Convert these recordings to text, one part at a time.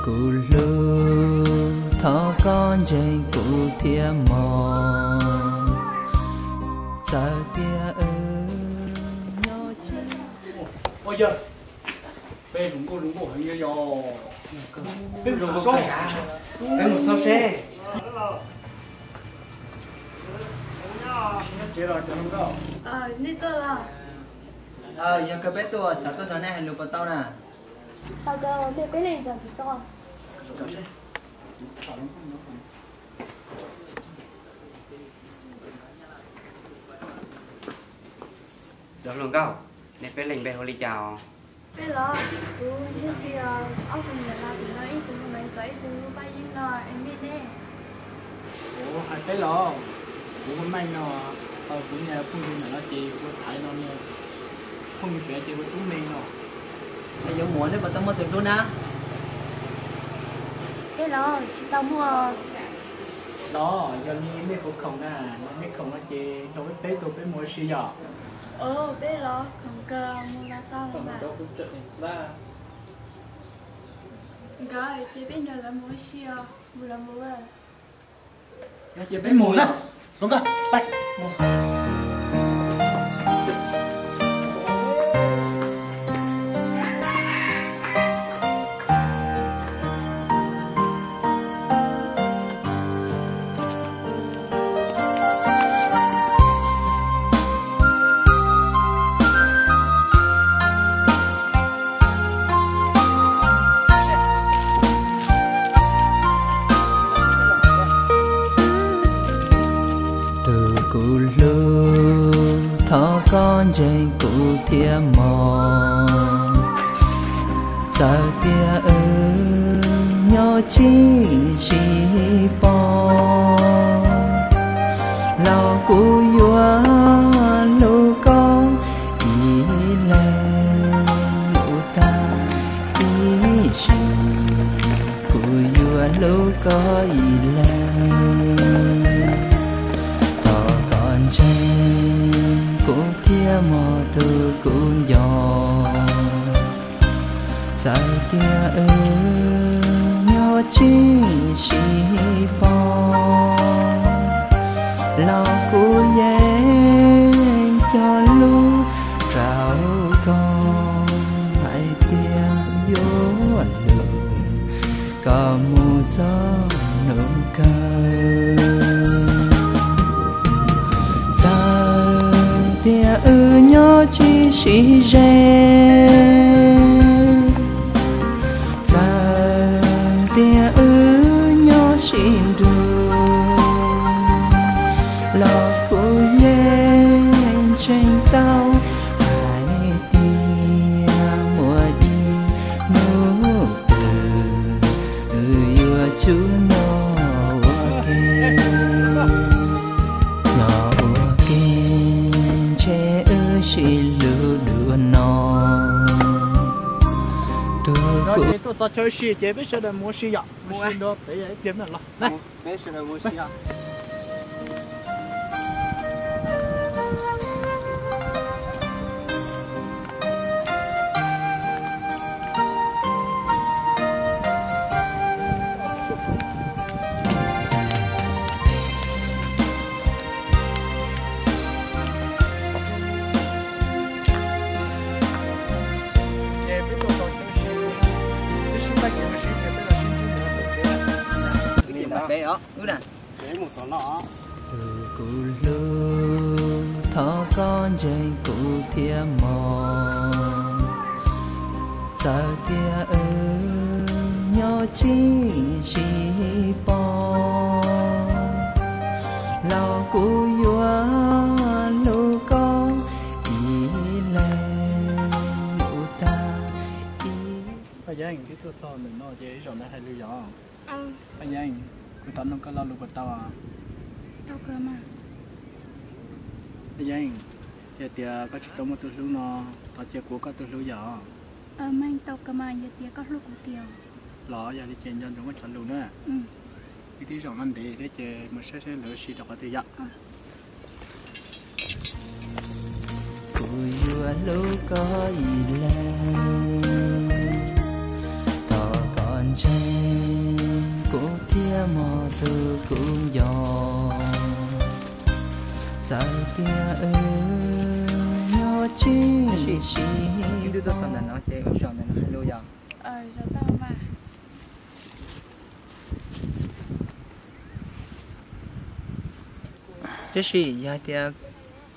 Kuv hlub, thov koj ntseeg kuv thiab mog, txawm tias wb nyob tsis. Peb mus xauj seb. Yog kawg peb tuaj, xav tuaj nrog nej hais lus puas tau na? Cov hluas nkauj, nej peb leeg npe hu li cas os? Peb los, kuv Ntshiab Xis os, ob tug niam laus tim no ib tug hu Maiv Txos ib tug hu Paj Yeeb no es nej ne? Kuv hais peb los, kuv hu Meej no, kuv niag phooj ywg ntawm no ces hu Thaiv no, phooj ywg pem ces hu Tub Meej no. Es yuav mus ua nej puas tau muaj tus hlub na? Peb los tsis tau muaj. Los yog li nej puas khoom na, yog nej khoom no ces nrog peb peb tuaj peb mus ua si yom? Peb los khoom kawg, mus los tau los mas. Nkawd ces peb nrog lawv mus ua si os, mus los mus. Yog ces peb mus na. Hluas nkauj, pais. Tus kuv hlub, thov koj ntseeg kuv thiab mog, txawm tias wb nyob tsis sib pom los kuv yuav hlub koj ib leeg mus tag ib sim, kuv yuav hlub koj ib leeg. Thov koj ntseeg kuv thiab mog tus kuv nco, txawm tias wb nyob tsis sib pom los kuv yeej cog lus rau koj hais tias yuav hlub koj mus txog hnub kawg. Txawm tias wb nyob tsis sib ze, txawm tias wb nyob sib nrug los kuv yeej ntseeg tau hais tias muaj ib hnub twg wb yuav tsum nyob ua ke, nyob ua ke ntshe wb sib hlub dua no. Tus kuv tuaj txog chaw ua si ces peb sawv daws mus ua si yom. Mus ua si nrog peb ib pliag los. Peb sawv daws mus ua si os. Tus kuv hlub, thov koj ntseeg kuv thiab mog, txawm tias wb nyob tsis sib pom los kuv yuav hlub koj ib leeg mus tag ib. Yeeb, twb tuaj txog ntawm no ces ib zaug ntawd hais lus yom. Yeeb, kuv thov nug koj lo lus puas tau? Yeeb, yog tias koj tsis tau muaj tus hlub no, thov cia kuv ua koj tus hlub yom. Meej, tau kawg mas yog tias koj hlub kuv tiag. Los yog li ces nco ntsoov koj cov lus na. Wb twb zaum no ntev thiab ces mus saib saib lawv ua si rau qhov twg yom. Kuv yuav hlub koj ib leeg, thov koj ntseeg Txawm tias wb nyob tsis sib pom. Tuaj txog ntawm no ces zaum ntawm no hais lus yom. Tab sis yog hais tias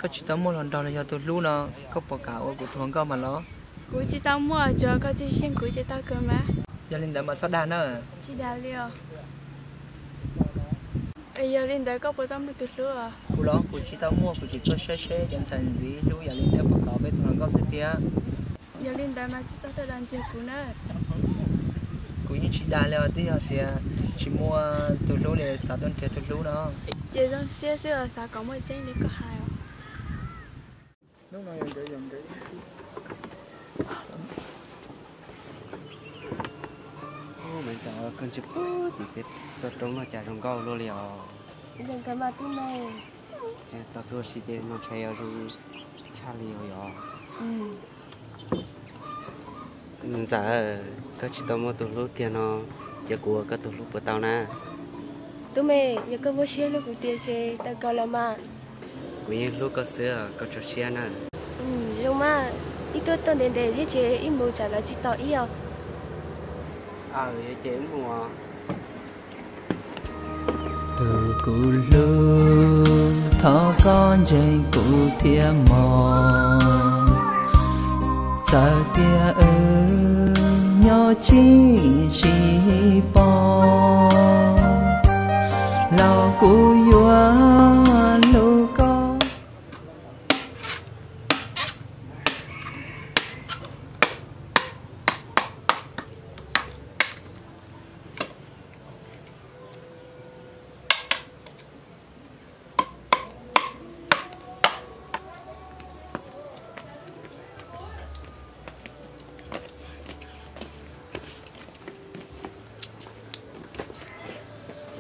koj tsis tau muaj hluas nraug los yog tus hlub no, koj puas kam ua kuv tus hluas nkauj mas los? Kuv tsis tau muaj, tsuas koj tseem xyeej kuv ces tau kawg mas. Yog li ntawd mas txhob dag na. Tsis dag li os. Yog li ntawd koj puas tau muaj tus hlub os? Kuv los kuv tsis tau muaj, kuv tseem tuaj saib seb cov ntxhais ntxwv hlub yam li nej puas kom peb tus hluas nkauj xwb thiab. Yog li ntawd mas tsis txhob dag ntxiag kuv na. Kuv yeej tsis dag li os, twb yog tias tsis muaj tus hlub li xav tuaj nrhiav tus hlub no. Ces zoo siab xwb os, xav kom muaj tseeb li koj hais os. Ntxawm, koj ntsib pub tim teb toj roob no cas zoo nkauj luaj li os. Tau tuaj si ces no ntshe yuav zoo tshaj li os yog. Ntxawm, koj tsis tau muaj tus hlub tiag no, ces kuv ua koj tus hlub puas tau na? Tub me, yog koj muaj siab hlub kuv tiag ces tau kawg los mas. Kuv yeej hlub koj xwb, koj tso siab na. Zoo mas, ib tuaj tuaj ntev ntev thiab ces ib mus tsam lawv tsis tos ib os. Aw, ces mus. Tus kuv hlub, thov koj ntseeg kuv thiab mog. Txawm tias wb nyob tsis sib pom, los kuv yuav hlub koj.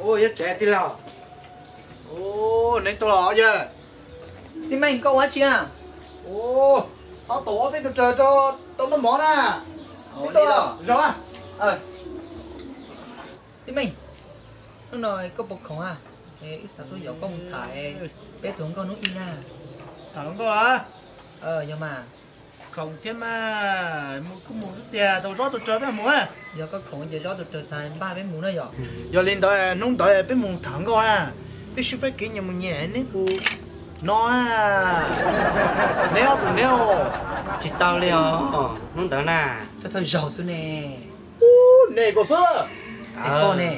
Ua, yog tsev tij laug. Ua, neb tuaj los yawg. Tij Meej, koj ua dab tsi na? Ua, tau ob peb tus raws rau tau noj mov na. Zaum. Tij Meej, hnub no koj puas khoom a? Wb xav tuaj yaum koj mus tham peb tus nkauj hnub ib na. Tham nkauj a? Yog mas. Khoom thiab mas, mus kuj mus xwb tiag, tau Zob tus raws peb mus. Yog koj khoom ces Zob tus raws tag npaj peb mus na yom. Yog li ntawd hnub ntawd peb mus tham nkauj na, peb sib faib kev nyias mus nyias neb puas no? Neb ob tug neb. Tsis tau li os, hnub ntawd na. Thawj thawj zaug xwb ne. Ub, ne koj xwb. Es koj ne?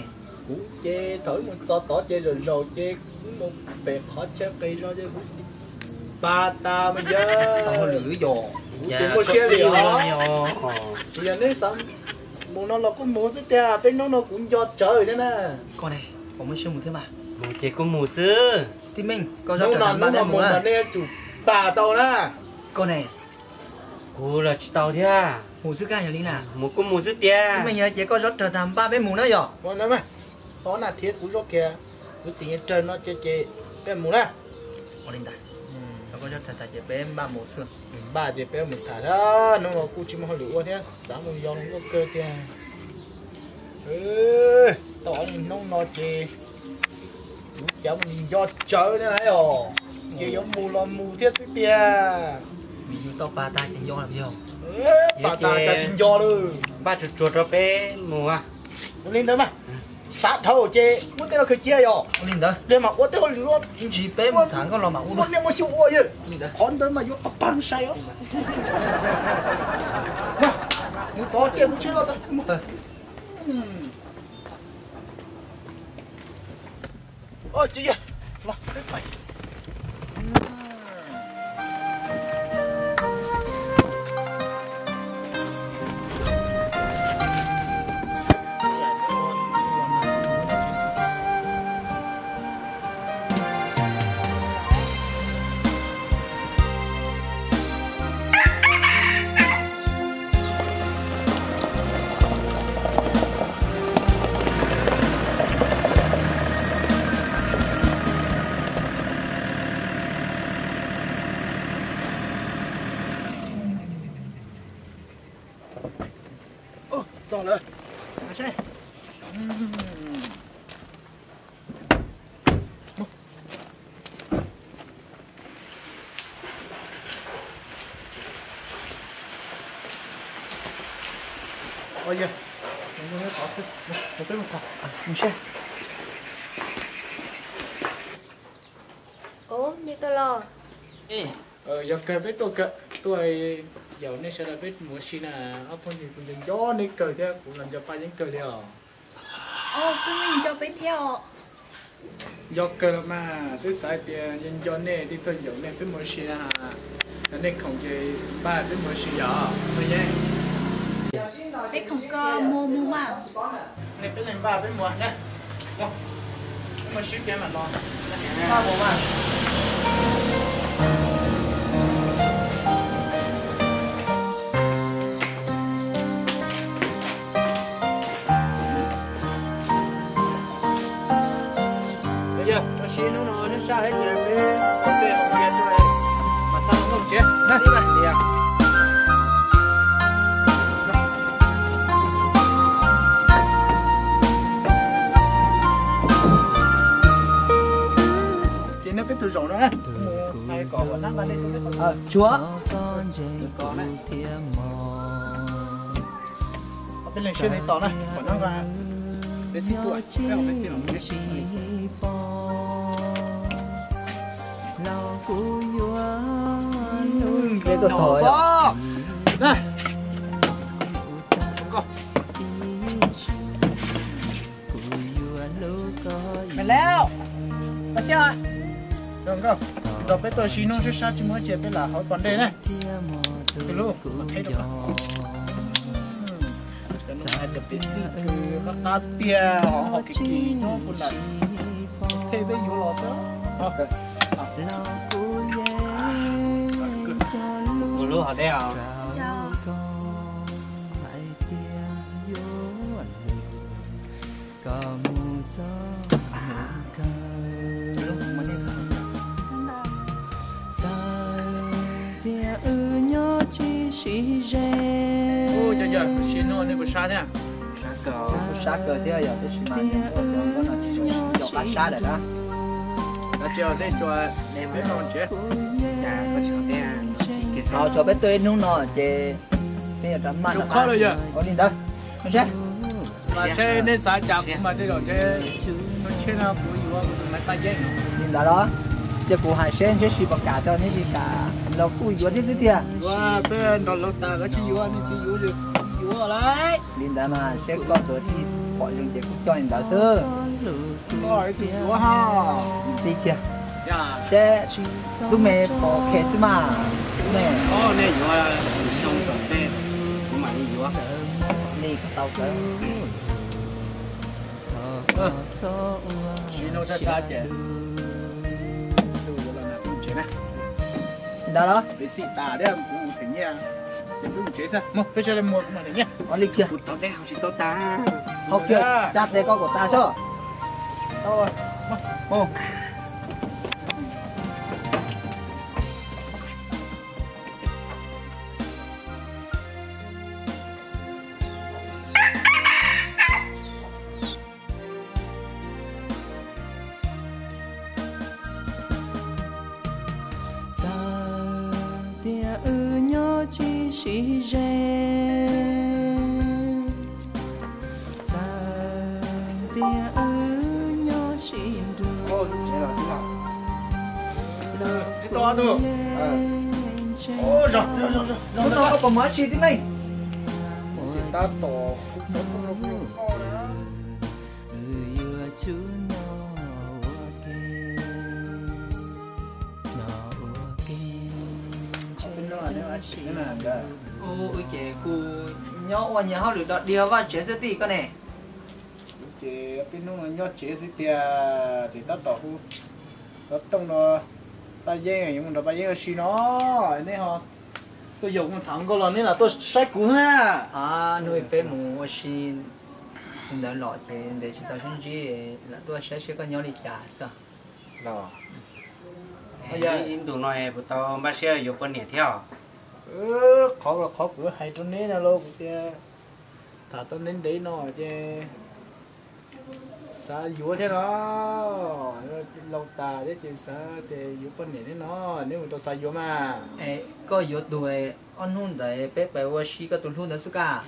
Kuv ces thaum wb mus txog tod ces zaum zaum ces kuv mus pem qhov chaw qis zog ces kuv pag tas mas yog. Tau hauj lwm yom. Kuv ces muaj siab li os. Tsis yog neb xav mus no los kuj mus xwb tiag, peb hnub no kuv nco tsawv thiab na. Koj ne, puas muaj siab mus thiab mas? Mus ces kuj mus xwb. Tij Meej, koj Zob raws tag npaj peb mus mas nej yuav tsum pag tau na. Koj ne? Kuv los tsis tau thiab. Mus xwb kag yog li na. Mus kuj mus xwb tiag. Tij Meej, yog ces koj Zob raws tag npaj peb mus na yom. Tod na thiab kuv Zob kiag, kuv txiv raws no ces peb mus na. Ua li ntawd, koj Zob raws tag ces peb npaj mus xwb. Npaj ces peb mus tham thiab, hnub no kuj tsis muaj hauj lwm ua thiab, xav mus yos hluas nkauj kawg tiag. Tau ob hnub no ces kuv cav mus nco tsawv thiab na os, ces yuav mus los mus thiab xwb tiag. Vim yus tau pag tas ces nco los yog. Pag tas cas tsis nco lawm. Npaj tsuag tsuag rau peb mus. Ua li ntawd mas, xav dhau ces muab tej no khaws cia yom. Ua li ntawd. Li mas ua tej hauj lwm ua. Ntsis peb mus tham nkauj los mas ua. Muaj niaj muaj xyoo ua yom. Qhov ntawd mas yuav pag pag sai os. Mus tod ces kuv tsheb los tod. Txog lawm. Mus. Yog, peb mus tod, peb mus tod. Mus saib. Ov, nej tuaj los? Yog kawg peb tuaj kawg, tuaj yaum nej sawv daws peb mus ua si na. Ob phooj ywg, kuv nco nco nej kawg thiab kuv los nco Paj Yeeb kawg li os. Ov, Xub Mej nco peb thiab os. Nco kawg los mas, twb xav hais tias nco nco nej thiaj tuaj yaum nej peb mus ua si na. Yog nej khoom ces npaj peb mus ua si yom Paj Yeeb. Peb khoom koj mus mus mas. Nej peb leeg npaj peb mus na. Mus, peb mus sib peb mam los. Npaj mus mas. Yog ua si hnub no sab sab ces peb ua tej hauv tiag tuaj mas xa mus tsev na. Ces neb peb tug zaum no na, mus hais kom ua nab nqa nej tug teb qhov tsuav. Peb leeg sib ntev tos na, kom nab nqa peb xib tuaj, peb xib los mus tsev. Nkauj, nrog peb tuaj si hnub sab sab tsis muaj tsiaj peb lam hauv pos ntej na. Tus lub qheb rau koj. Cov peb xib kws qab qab tiag, hov hom kiv kiv nyob puag nram thej peb yuav los xwb. Tus lub hov deb os. Ua cas yog sim no nej kuj sab thiab? Kuj sab kawg thiab yog tab sis mas nws muaj cov nkauj no tsis zoo, cov qab sab lawm na. Cov tsis, nej tsuas, nej peb no tsev. Tso peb tuaj ib hnub no ces peb yuav rov maj no. Ua li ntawd, saib. Mas seb nej xav cas kuv mas tej zaum ntshe, ntshe no kuv yuav kuv tus maiv Paj Yeeb no. Li ntawd los, ces kuv hais seb ntshe puas kam rau neb li cas los kuj yuav thiab xwb tiag. Yuav, peb nrog laus tas koj tsis yuav, nej tsis yuav, yuav lawm. Li ntawd mas seb koj tus tij pom zoo ces kuj coj li ntawd xwb. Koj tus yuav ha. Li kiag. Seb lub me pom khe xwb mas. Lub me. Nej yuav xyoo tom ntej kuv mam li yuav. Li tau kawg. Tsis no tsa tsa ces tus yuav los nag peb mus tsev na. Ntawd los peb xij tas thiab kuv them nyiaj, ces peb mus tsev xwb. Mus peb sawv daws mus kuv mam them nyiaj. Ua li kiag. Kuv tau dej haus tsis tau tas. Haus kiag, tsa tes koj kom tas soj. Txawm tias wb nyob tsis sib ze, txawm tias wb nyob sib nrug, lawm kuv yeej ntseeg. Ub, no koj puas mus dab tsi tib neeg? Tab tom kuv xov tooj rau kuv los koj na. Wb yuav tsum nyob ua ke, nyob ua ke, ntshe twb sib hlub. Ub, wb ces kuj nyob ua nyias hauj lwm dog dig vaj tsev xwb tij koj ne. Ces peb hnub no nyob tsev xwb tiag, ces tab tom hu xov tooj rau Paj Yeeb, yuav mus nrog Paj Yeeb ua si no. Nej ho tuaj yaum kuv tham nkauj los neb lam tuaj saib kuv na. Hnub peb mus ua si ntawd los ces ntev tsis tau sib ntsib, lam tuaj saib seb koj nyob li cas xwb. Ib ntus no puas tau npaj siab yuav poj niam thiab? Qhov, qhov kuv hais rau neb na los kuv tias tham tau ntev ntev no ces xav yuav thiab no, laus tas thiab ces xav tias yuav poj niam thiab no, neb mus tau xav yuav mas. Koj yuav tus ob hnub ntawd peb pais ua si koj tus hlub ntawd xwb kaj?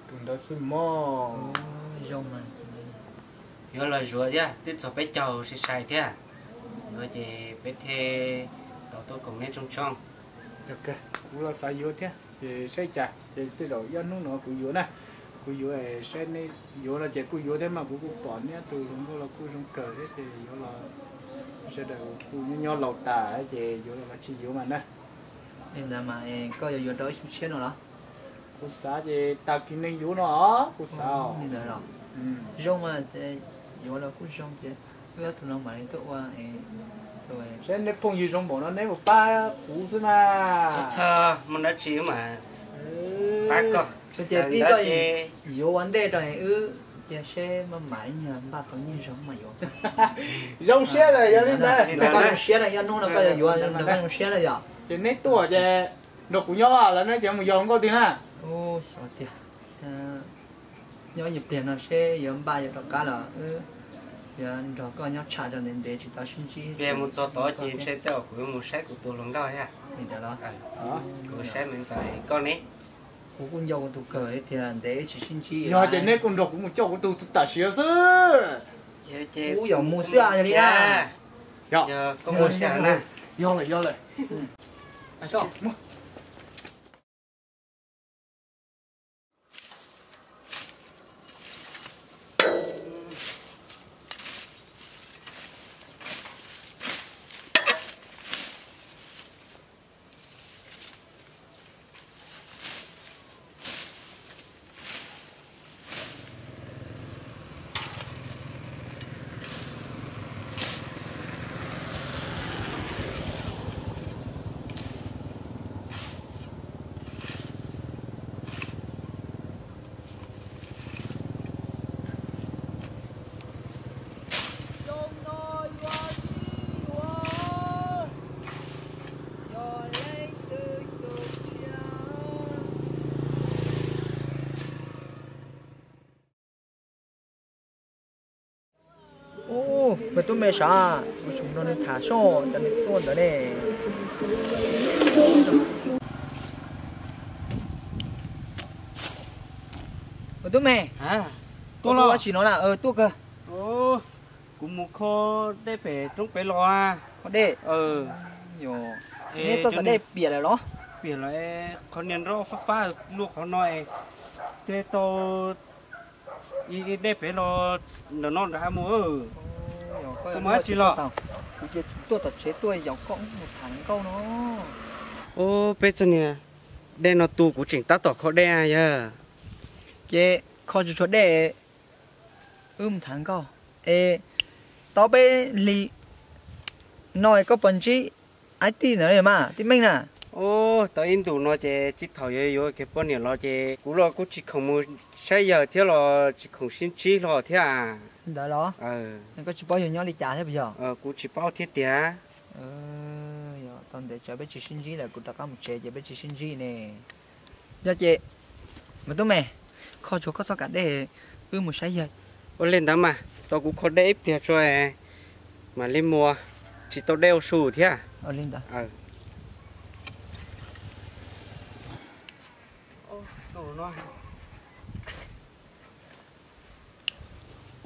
Tus ntawd xwb mog. Zoo mas. Yuav los zuav thiab, twb txog peb caug sai sai thiab. Yuav ces peb thiaj tau tuaj koom neb tshooj tshooj. Kuv los xav yuav thiab, ces saib cas ces tej zaum ib hnub no kuv yuav na. Kuv yuav saib neb yuav no ces kuj yuav thiab mas kuv kuj pom neb tus hluas nkauj los kuj zoo kawg thiab ces yuav los sawv daws kuj nyob nyob laus tas ces yuav los tsis yuav mas na. Li ntawd mas koj yuav yuav rau ib xyoo tshiab no los? Kuv xav ces tag kis neeg yuav no, kuv xav. Li ntawd los? Zoo mas, yuav los kuj zoo ces wb ob tug no mam li tuaj ua. Saib neb phooj ywg zoo npaum no neb mus pab kuv xwb na. Txhob muaj dab tsi mas pab koj. Ces tib koj yuav ua ntej rau wb, cia seb maj mam ib nyuag npaj tau nyiaj zoo mas yuav. Zoo siab lawm yog li ntawd. Koj zoo siab na, ib hnub no koj yuav nrog koj zoo siab na yom. Ces neb tuaj ces nrog kuv nyob lawm neb ces mus yos nkauj twg na. Xyov tiag, nyob ib nyuag pliag no seb yuav npaj yuav rov qab los wb yuav nrog koj nyob tshaj rau ntev ntev tsis tau sib ntsib. Pliag mus txog tod ces ntshe tej zaum kuv yuav mus saib kuv tus hluas nkauj thiab. Li ntawd los? Kuv saib me ntxhais koj ne. Kuv kuj nco kuv tus kawg tias ntev tsis sib ntsib. Yog ces neb kuj nrog kuv mus coj kuv tus tam sim xwb. Kuv yuav mus xwb yog li na. Yog koj mus xwb na. Yog lawm, yog lawm. Ub, me tub me sav, kuv tsis mus nrog nws tham soj, cov nws tuaj ntawd ne. Me tub me, tuaj ua tsi no na? Tuaj kawg. Kuv mus kho dej pem roob pem los. Kho dej? Neb txoj xav dej piam lawm los? Piam lawm, qhov niag nroj fab fab luaj qhov no, thiaj tau ib dej pem los ntawm no nrad mus. Koj mus dab tsi los? Kuv cia tuaj tom tsev tuaj yaum koj mus tham nkauj no. Ub, peb txoj niag dej no tu kuv tseem tab tom kho dej yog. Ces kho tsuag tsuag dej, wb mus tham nkauj es tau peb hlis no koj puas ntsib ib tij ntawd mas tij Meej na? Ub, tau ib ntus no ces txij thaum yuav yuav kiag poj niam los ces kuv los kuj tsis khoom mus saib yawg thiab los tsis khoom sib ntsib hlo thiab. Ntawd los? Koj tsis paub yawg nyob li cas thiab puas yog? Kuv tsis paub thiab tiag. Yog tau ntev tsam peb tsis sib ntsib lawm, kuv rov qab mus tsev ces peb tsis sib ntsib ne. Yog ces, me tub me, kho tsuag koj txoj kav dej, wb mus saib yawg. Ua li ntawd mas, tau kuv kho dej ib pliag tso, mam li mus, tsis tau dej ua su thiab. Li ntawd.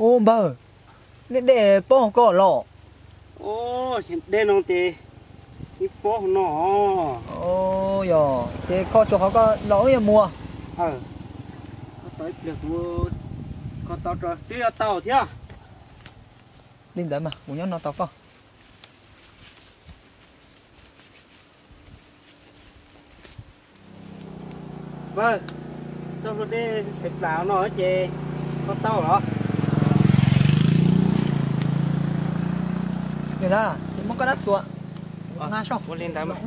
Ub npawg, nej dej pob hauv ko los? Dej no ces ib pob hauv no. Yog ces kho tsuag qhov ko los wb yuav mus. Tau ib pliag kuv kho tau, twb yuav tau thiab. Li ntawd mas kuv nyob no tos koj. Npawg, txoj hlua dej xeev plam no ces kho tau los? Nws na, ces muab koj dab txuas, nqa soj. Ua li ntawd mas.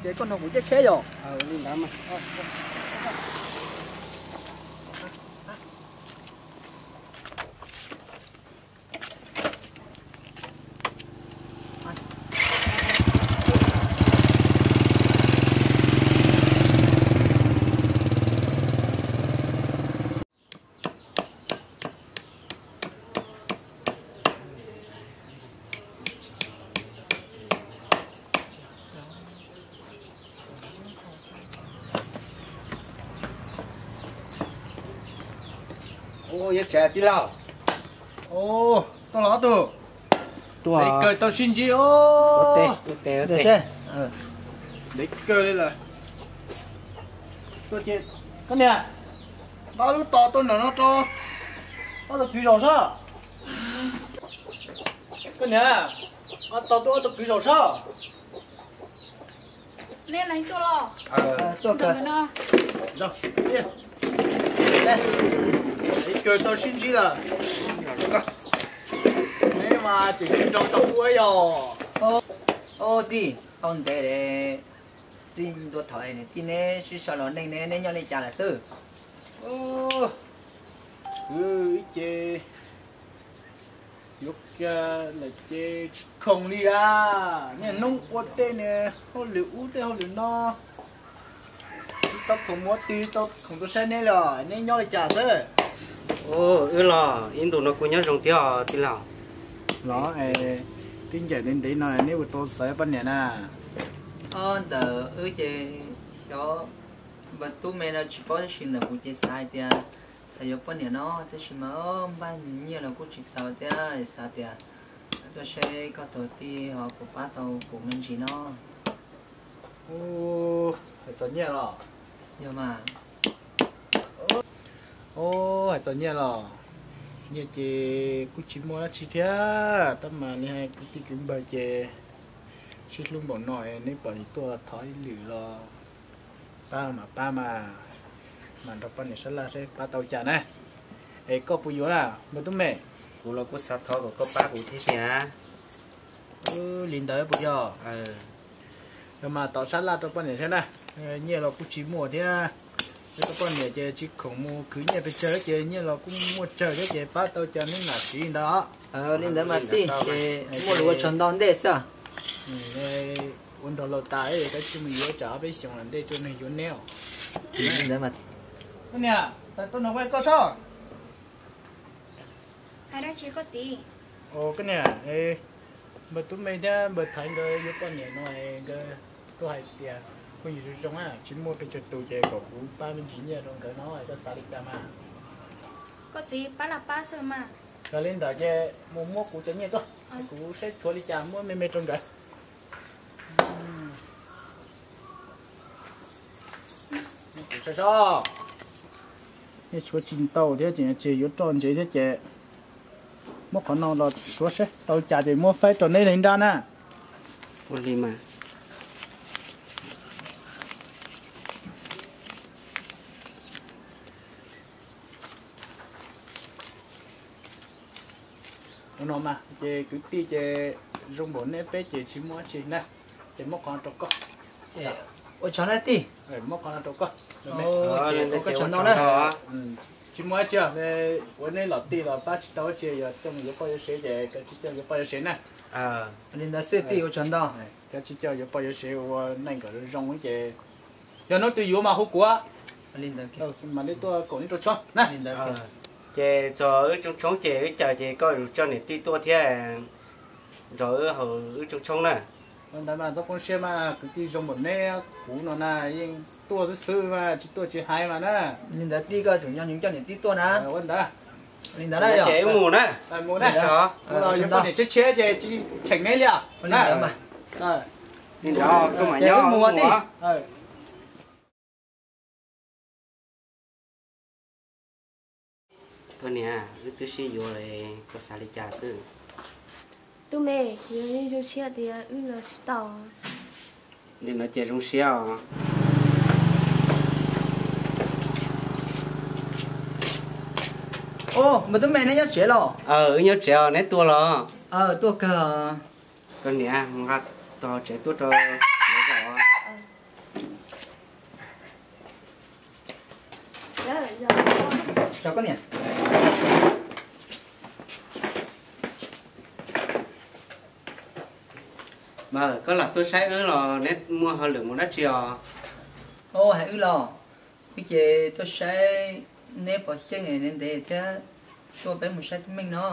Ces koj nrog kuv caij tsheb yom? Ua li ntawd mas. Ua, yuav tsav tij laug. Tuaj los ob tug. Ntev kawg tau sib ntsib os. Ntev kawg li lawm. Koj niam, nqa lub tos tuaj ntawm no rau ob tug kwv zaum saib. Koj niam, nqa tos tuaj ob tug kwv zaum saib. Neb lawv tuaj los? Tuaj kawg. Ntev kawg tau sib ntsib lawm. Neb mas tseem nrog tau ua yog. Ub, tij, tau ntev txij ntua thaum niam tij neb sib sau los neej ne, neb nyob li cas lawm xwb? Kwv ib ce yuav kiag lawm ces tsis khoom li a. Niaj hnub ua tej niag hauj lwm ub tej hauj lwm no, tsis tau khoom mus ua twg, tsis tau khoom tuaj saib neb li os. Neb nyob li cas xwb? Wb los ib ntus no kuj nyob zoo thiab os tij laug. Los, twb ncaim ntev ntev no neb ua tau xaiv poj niam na? Ntawm wb ces xyov npawg Tub Me no tsis paub tab sis ntawm kuv ces xav hais tias xav yuav poj niam no tab sis mas npaj nyiaj los kuj tsis txaus thiab xav tias tuaj saib koj tus tij ho puas pab tau kuv me ntsis no. Hais txog nyiaj los? Yog mas. Ub, hais txog nyiaj los? Nyiaj ces kuj tsis muaj dab tsi thiab, tab mas neb hais kwv tij kwv npawg ces sib hlub npaum no, neb pom tuaj thov ib lwm los pab mas pab mas, mas nrog poj niam sab laj seb pab tau cas na. Es koj puas yuav na npawg Tub Me? Kuv los kuj xav thov kom koj pab kuv thiab tiag. Li ntawd puas yog? Yog mas tos sab laj rau poj niam thiab na. Nyiaj los kuj tsis muaj thiab. Peb tus poj niam ces tsis khoom mus khwv nyiaj pes tsawg ces nyiaj los kuj muaj tsawg thiab ces pab tau cas neb mam siv li ntawd os. Li ntawd mas tij, ces muaj lus ua tsaug ntau ntej xwb. Ua nrog laus tas, koj cia mus yuav tsam ob peb xyoos lam ntej tuaj neeg yuav neb os. Koj niam, tuaj no koj saib. Hais dab tsi koj txiv? Koj niam, npawg Tub Me thiab npawg Thaiv nkawd yuav poj niam no, nkawd tuaj hais tias phooj ywg zoo zoo, tsis muaj pes tsawg tus ces kom kuv pab me ntsis nyiaj rau nkawd no, koj xav li cas mas? Koj txiv, pab los pab xwb mas. Yog li ntawd ces mus muab kuv cov nyiaj tuaj, kuv saib tshuav li cas muab me me rau nkawd. Kuv saib seb, nyiaj tshuav tsis ntau thiab ces yuav roj ntsev thiab ces muab qhov no los suav seb tau cas ces muab faib rau neb li nrab na. Ua li mas. Ua no mas ces kwv tij ces zoo npaum neb peb ces tsis muaj dab tsi na, ces muab qhov no rau koj. Ua tsaug na tij. Muab qhov no rau koj. Ua koj tsaug ntau na. Tsis muaj dab tsi, ua neb los tij los pab tsis tau dab tsi, yog coj mus yuav poj yuav sev ces koj tsis coj yuav poj yuav sev na. Li ntawd xwb tij, ua tsaug ntau. Koj tsis coj yuav poj yuav sev ua neej kom zoo zoo ces yog hnub twg yuav mas hu kuv, mam li tuaj koom neb rau tshoob na. Ces txog wb rooj tshoob ces wb caw ces koj zus coj niam tij tuaj thiab nrog wb haus wb rooj tshoob na. Ua ntawd mas txhob poob siab mas, kwv tij zoo npaum neb kuv no na yeej tuaj xwb xwb mas tsis tuaj tsis hais mas na. Li ntawd tij koj tsum nco ntsoov coj niam tij tuaj na. Ua ntawd. Li ntawd na, ces wb mus na. Mus na. Los yuav poj niam tshiab tshiab ces tsis cheem neb li os. Li ntawd mas. Li ntawd koj mam nyob mus tij. Koj niam, wb twb sib yuav, koj xav li cas xwb? Tub Me, yog zoo siab tias wb los sib tau. Li no ces zoo siab os. Npawg Tub Me, neb nyob tsev los? Wb nyob tsev os, neb tuaj los? Tuaj kawg. Koj niam, mus nqa tos tsev tuaj rau. Mas koj lam tuaj saib wb los neb muaj hauj lwm mus dab tsi os? Hais wb los, wb ces tuaj saib neb pom xyeej ntev ntev thiab tuaj peb mus saib tib meej no.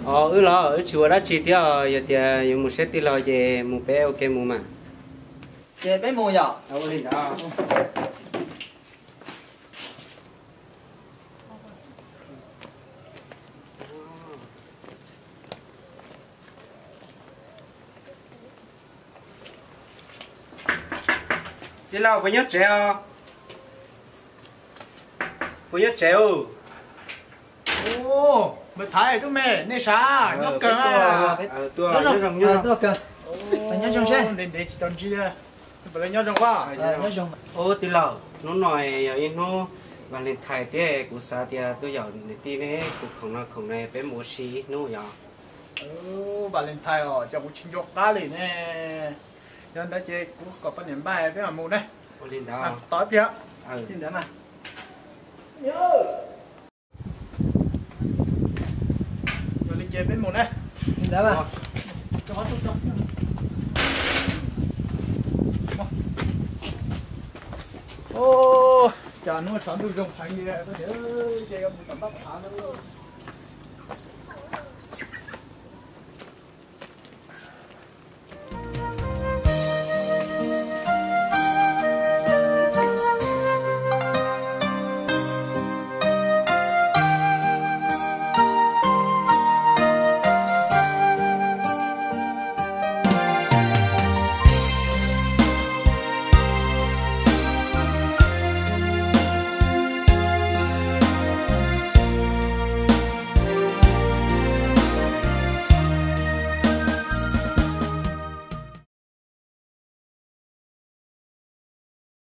Os, wb los wb tsis ua dab tsi thiab, yog tias yuav mus saib tij laug ces mus peb ua ke mus mas. Ces peb mus yom. Ua li ntawd. Tij laug, puas nyob tsev os? Puas nyob tsev os? Ub, me Thaiv tub me, nej sav nyob kawg. Ntev ntev tsis tau ntsib, ntev ntev tsis tau ntsib, puas nyob zoo? Ub tij laug, hnub no yog ib hnub Valentine thiab, kuv xav tias tuaj yaum niam tij neb kuv khoom no khoom na peb mus ua si ib hnub yom. Valentine os, cas kuv tsis nco qab li ne. Yog ntawd ces kuv kom poj niam npaj peb mam mus ne. Ua li ntawd. Tos ib pliag. Li ntawd mas. Yog li ces peb mus ne. Li ntawd mas. Ub, cas hnub no tshav ntuj zoo heev li, ces yuav mus tom Npab Phav lawm.